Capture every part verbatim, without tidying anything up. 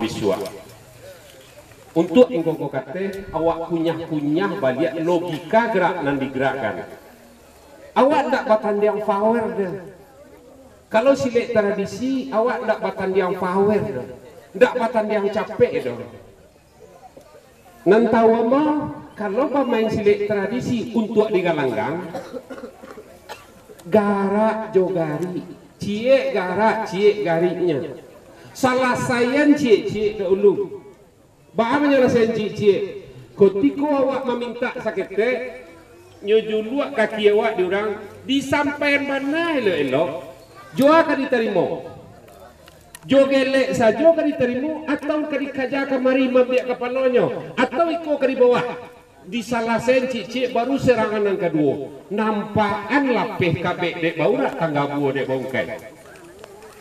bisuak. Untuak ingkau ko kateh, awak kunyah-kunyah baliak logika gerak nan digerakkan. Awak ndak batandiang power doh. Kalau silek tradisi, awak ndak batandiang power doh. Ndak batandiang capek doh. Nan tahu ambo, kalau bamain silek tradisi untuak di galanggang, garak jo garik, ciek garak, ciek gariknyo. Salasaian ciek-ciek dahulu. Baa manyalasaian ciek-ciek? Kutiko awak mamintak saketek, nyo juluak kaki awak di urang, disampaian bana elok-elok, jo a ka ditarimo. Jo gelek sajo ka ditarimo, atau ka dikaja kamari maambiak kapalonyo, atau iko ka dibawa. Disalasaian ciek-ciek, baru serangan nan kaduo. Nampakan lapeh kabek dek baurak, tanggabuah dek baungkai.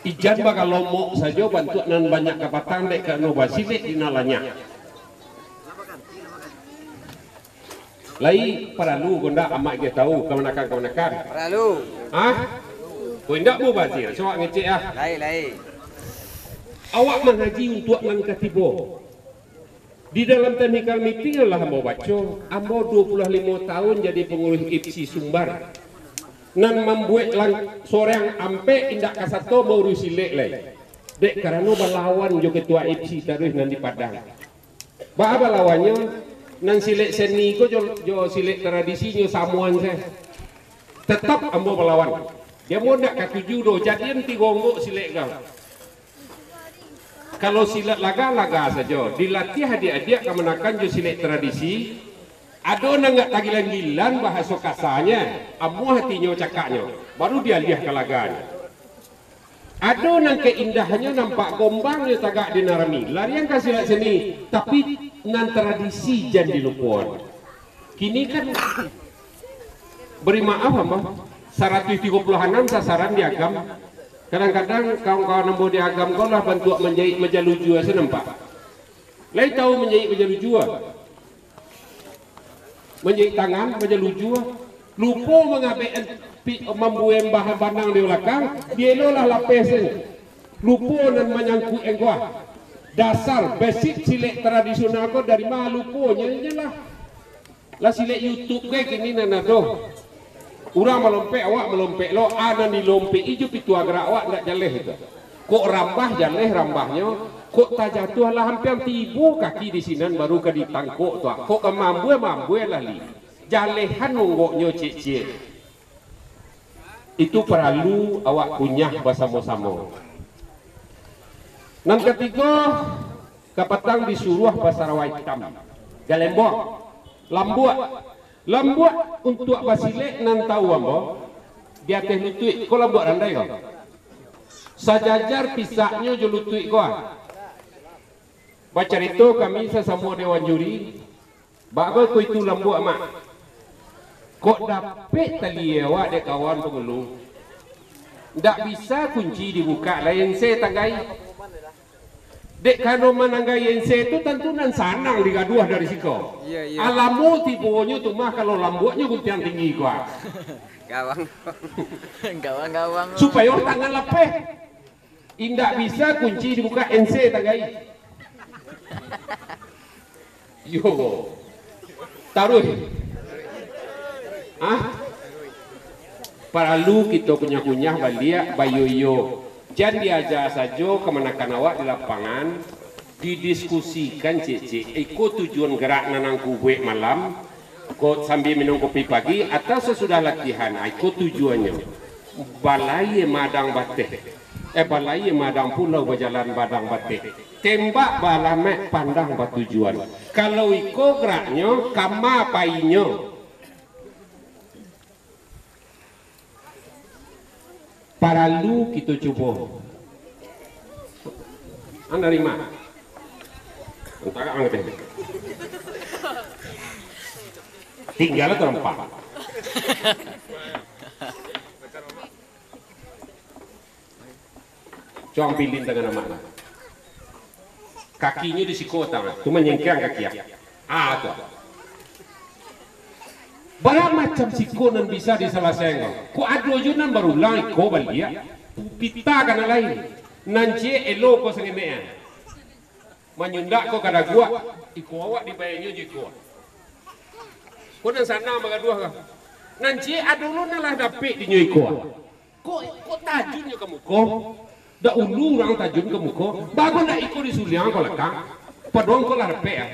Ijan bagalomok sajo, bantuak nan banyak kapatang dek karano basilek di nan lanyak. Lai paralu ko ndak amak ge tahu kamanakan-kamanakan? Paralu. Hah? Ko indak bu bazir, sawak ngecek ah. Lai, lai. Awak mangaji untuak nan katibo. Di dalam teknikal meeting lah ambo baco, ambo dua puluh limo tahun jadi pangurus I P S I Sumbar. Nan mambuek lang-, sorang ampek indak kasato mauruih silek lai. Dek karano balawan jo ketua I P S I taruih nan di Padang. Baa balawannyo, nan silek seni ko jo, jo silek tradisinyo samoan se. Tetap ambo balawan. Dia ambo ndak katuju doh, jadian tigo onggok silek kau. Kalau silek laga, laga sajo. Dilatiah adiak-adiak kamanakan jo silek tradisi. Ado nan ndak tagilan-gilan bahaso kasanya, amuah hatinyo cakaknyo, baru dialiah ka laganyo. Ado nan keindahnyo nampak gombangnyo tagak di nan rami, larian ka silek seni, tapi nan tradisi jan dilupoan. Kini kan, bari maaf ambo, saratuih tigo puluah anam sasaran di Agam. Kadang-kadang kawan-kawan ambo di Agam ko lah bantuak manjaik majalujua, sia nampak? Lai tahu manjaik majalujua? Manjaik tangan, majalujua. Lupo mangabek pi-, mambuek bahan banang di balakang, dielolah lapeh sen. Lupo nan manyangkuik engkau. Dasar basic silek tradisional ko dari ma luponyo je lah. Lah silek YouTube gai kini nan ado. Urang malompek, awak malompek lo, a nan dilompek-i jo pituah gerak awak ndak jaleh tu. Kok rambah jaleh rambahnyo, kok tajatuah lah hampiang tibo kaki di sinan baru ka ditangkok tu. Kok ka mambuai, mambuai lah li. Jalehan onggoknyo ciek-ciek. Itu paralu awak kunyah basamo-samo. Nan katigo, kapatang disuruah basarawa itam. Galembok, lambuak. Lambuak untuak basilek nan tahu ambo, di ateh lutuik, ko lambuak randai ko. Sajajar pisaknyo jo lutuik ko ah. Bacarito kami sasamo dewan juri, baa ko itu lambuak, Mak? Kok dapek tali awak dek kawan pangulu? Ndak bisa kunci dibukak lai, ense tanggai. Dek karano mananggai ense tu tantu nan sanang digaduah dari siko. Iya, iya. Alamo tibonyo tu mah kalau lambuaknyo guntiang tinggi ko ah. Gawang. Gawang-gawang. Supayo tangan lapeh. Indak bisa kunci dibukak, ense tanggai. Yo. Taruih. Ah? Paralu kito kunyah-kunyah baliak, bayo-iyo. Jan diaja sajo kamanakan awak di lapangan, didiskusikan ciek-ciek. Iko tujuan gerak nan angku buek malam, ko sambia minum kopi pagi, atau sasudah latihan. Ah, iko tujuannyo. Balayia madang bateh. Eh, balayia madang pulau, bajalan badang bateh. Tembak baalamat, pandang batujuan. Kalau iko geraknyo, kama painyo. Paralu kito cubo. Ang narima? Antara ang teh. Tinggal atau nampak? Cuang pilin tangan amak lah. Kakinyo di siko tangan, tu manyengkang kaki ah. Ah, tu. Bara macam siko nan bisa disalasaikan ko? Kok ado jo nan barulang iko baliak? Pita ka nan lain. Nan ciek elo ko sangenek ah. Manyundak ko ka daguak, iko awak dibayanyo jo iko. Ko nan sanang bagaduah ka. Nan ciek ado lo nan lah dapek dinyo iko. Ko, ko tajun nyo ka muko. Dak ulu urang tajun ka muko. Bagus dak iko disuliang ko lakang. Padong ko lah dapek ah.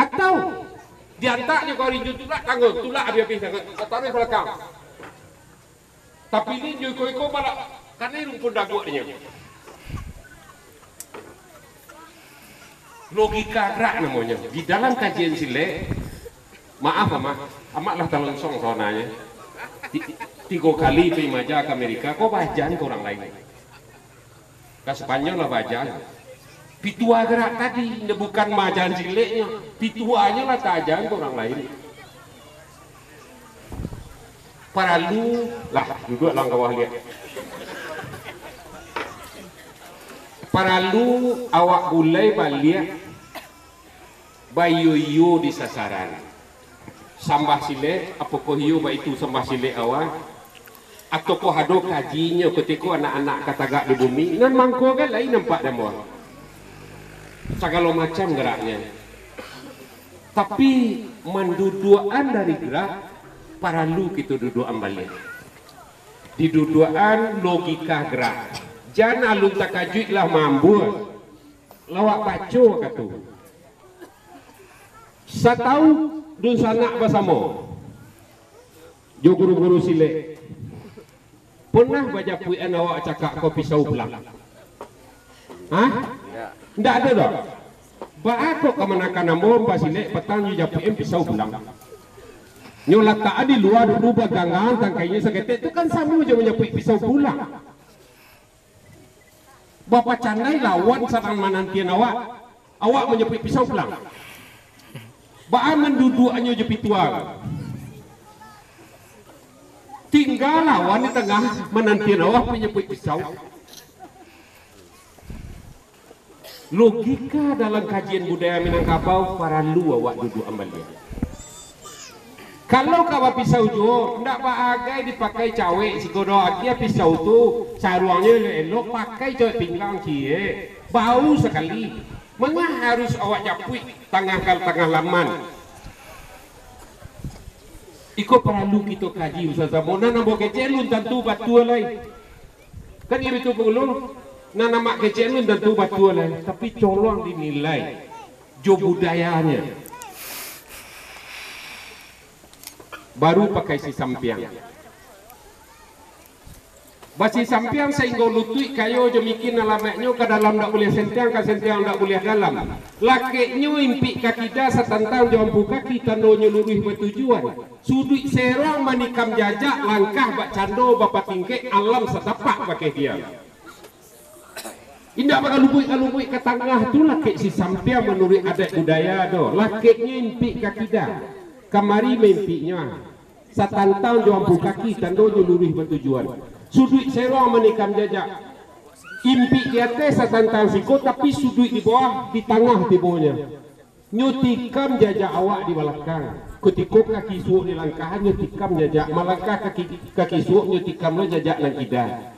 Atau diantak nyo ka rinju tulak tangga, tulak abih-abih tangga. Ka taruih ka lakang. Tapi ni jo iko-iko balak, kanai rumpun daguak dinyo. Logika gerak namonyo. Di dalam kajian silek, maaf, Amak, Amak lah talonsong sabananyo. Ti-, tigo kali pai maja ka Amerika, ko bajan ka urang lain. Ka Spanyol lah bajan. Pitua gerak tadi, nyo bukan majan sileknyo, pituanyo lah tajan ka urang lain. Paralu, lah, duduak lah ka bawah liak. Paralu awak bulai baliak baiyo-iyo di sasaran. Sambah silek, apokoh iyo baitu sambah silek awak? Ataukah ado kajinyo kutiko anak-anak ka tagak di bumi? Nan mangko kan lai nampak dek ambo. Sagalo macam geraknyo. Tapi, manduduakan dari gerak, paralu kito duduakan baliak. Diduduakan logika gerak. Jan alun takajuik lah maambuang. Lawak baco ka tu. Satau dunsanak basamo jo guru-guru silek, pernah bajapuikan awak cakak ko pisau pulang? Hah? Ndak ado doh. Baa kok kamanakan ambo basilek patang nyo japuikan pisau pulang? Nyo latak di lua dulu baganggang tangkainyo saketek, tu kan samo jo manjapuik pisau pulang. Bapacandai lawan sadang manantian awak, awak manjapuik pisau pulang. Baa manduduaknyo jo pitua? Tingga lawan di tangah manantian awak manjapuik pisau. Logika dalam kajian budaya Minangkabau paralu awak duduakan baliak. Kalau ka bapisau juo, ndak baagai dipakai cawek siko doh. Agiah pisau tu saruangnyo elok-elok, pakai cawek pinggang ciek, bau sakali. Manga harus awak japuik tangah ka tangah laman? Iko paralu kito kaji basamo-samo. Nan ambo kecek alun tantu batua lai. Kan iyo itu, Pangulu? Nan amak kecek alun tantu batua lai, tapi tolong dinilai jo budayanyo. Baru pakai sisampiang. Basisampiang sainggo lutuik kayo jo mikin alamatnyo, ka dalam ndak buliah sentiang, ka sentiang ndak buliah dalam. Lakeknyo impik ka kida satantang jo ampu kaki, tandonyo luruih batujuan. Suduik serong manikam jajak, langkah bak cando bapatingkek, alam satapak bakeh diam. Indak bakalubuik-kalubuik ka tangah tu lakek sisampiang manuruik adat budaya do. Lakeknyo impik ka kida, kamari maimpiknyo ah. Satantang jo ampu kaki, tandonyo luruih batujuan. Suduik serong manikam jajak. Impik di ateh satantang siko, tapi suduik di bawah, di tangah tibonyo. Nyo tikam jajak awak di balakang. Kutiko kaki suok di langkahan, nyo tikam jajak. Malangkah kaki, kaki suok, nyo tikam lo jajak nan kida.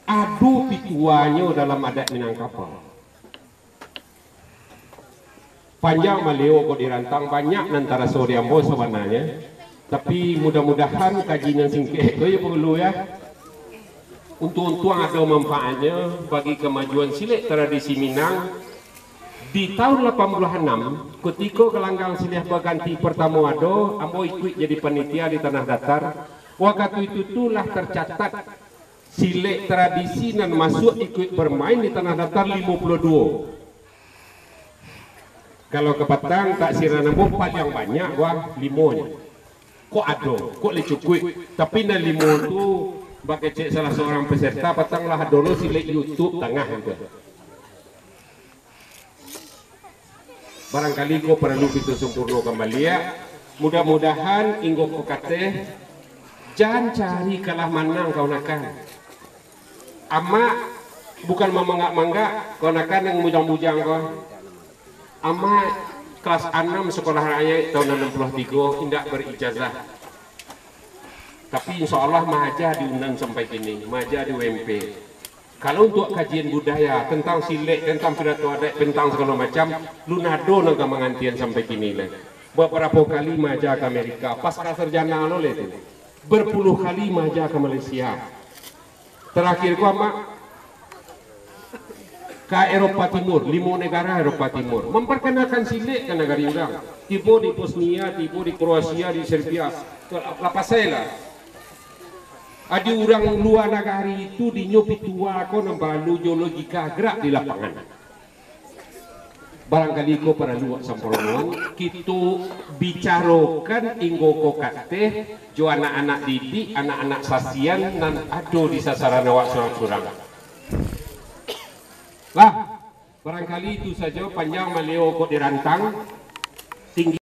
Ado pituanyo dalam adat Minangkabau. Panjang baliau ko dirantang, banyak nan taraso di ambo sabananyo. Tapi mudah-mudahan kaji nan singkek ko yo, Pangulu, yo, untuang-untuang ado manfaatnyo bagi kamajuan silek tradisi Minang. Di tahun lapan puluah anam, kutiko galanggang silek baganti partamo ado, ambo ikuik jadi panitia di Tanah Datar. Wakatu itu tu lah tarcatat silek tradisi nan masuak ikuik barmain di Tanah Datar limo puluah duo. Kalau kapatang, taksiran ambo paliang banyak wah limonyo. Kok ado, kok lai cukuik. Tapi nan limo tu, bakecek salah saurang peserta, patang lah ado lo silek YouTube tangah tu. Barangkali ko paralu kito sampurnokan baliak. Mudah-mudahan inggo ko kateh, jan cari kalah manang, kawan-kawan. Amak bukan mamanggak-manggak, kawan-kawan, nan bujang-bujang ko. Amak kelas anam sekolah rakyat tahun anam puluah tigo, indak berijazah. Tapi insya Allah maaja di Unan sampai kini, maaja di U M P. Kalau untuak kajian budaya, tantang silek, tantang pidato adaik, tantang sagalo macam, lun ado nan ka mangantian sampai kini lai. Babarapo kali maaja ka Amerika, pasca sarjana lo lai tu. Bapuluah kali maaja ka Malaysia. Tarakhir ko, Amak, ka Eropa Timur, limo nagara Eropa Timur. Mamparkanalkan silek ka nagari urang. Tibo di Bosnia, tibo di Kroasia, di Serbia. Lah pasai lah. Ado urang lua nagari tu, dinyo pitua ko nan balalu jo logika garak di lapangan. Barangkali ko paralu wak sampuranoan, kito bicarokan inggo ko kateh jo anak-anak didik, anak-anak sasian nan ado di sasaran awak surang-surang. Lah, barangkali itu sajo, panjang maleo kok dirantang, tinggi